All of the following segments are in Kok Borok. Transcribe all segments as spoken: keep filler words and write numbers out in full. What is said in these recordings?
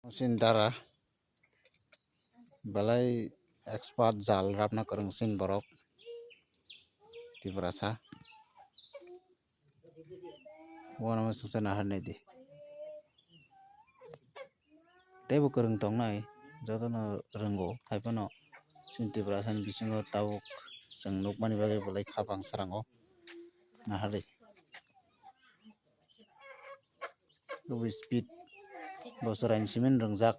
Chini dara belai expert jal rapna kwrwng chini borok Tiprasa. Uanama swngchar nahar naidi. Teibo kwrwng tongnai, jotono rwngo, haiphano chini Tiprasa ni bisingo tabuk chwng nukmani bagwi belai khapang srango. Nahardi. Obo speed bo chwraini simi rwngjak.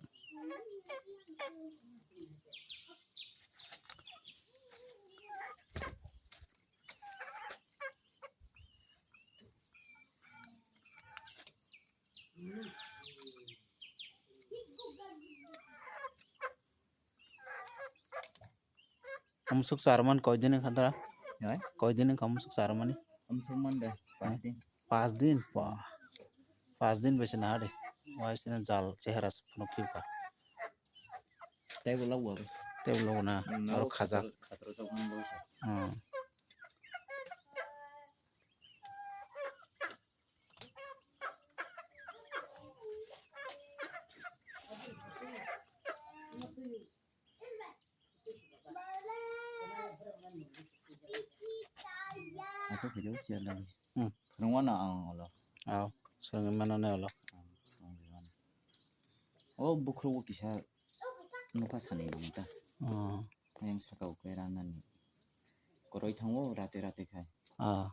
Amsuk charman koi din wngkha da? Hai? Koi din wngkha amsuk charmani? Amsuk man de, pas din. Pas din? Wah. Pas din besi naha de. Wah, sini jal chehara phunuk khiba. Tei bo labo. Tei bo labo na. Hmm, aro khajak. Khatro, khatro jok man bo se. Hmm. Aswk khe siya lang. Hmm. Phwrwngmano ang ulo. Aw, swrwngwi mano nai ulo. Ang phwrwngwi mano. O bukhuk o kisa nokha sani nang ta. Oh. Yang saka o khe ranani. Koroi thango rate rate khai. Ah.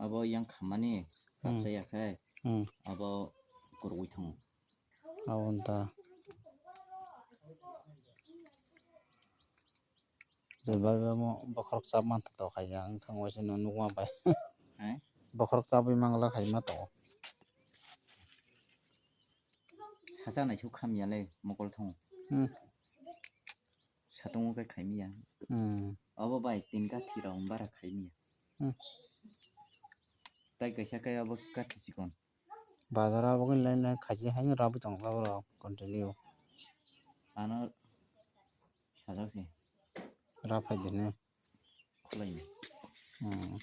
Abo yang khamani, hmm, kapsa ya khai. Hmm. Abo koroi thango. Abo wng ta. Jeba jeba mo bokhorok chap man to khai ya, wng thang waisa no nukma bai. Hai? Bokhorok chabwi mangla khai ma to. Sacha nai su kham ya le mokol thong. Hmm. Satung kai khai mi ya. Hmm. Abo bai tin ka thira um bara khai mi ya. Hmm. Tai kaisa kai abo ka thi sikon. Bazar abo khe line line khachi haino rabwi tong kha borok continue. Ano sajak se. Rap hai dine. Khulai ni. Hmm.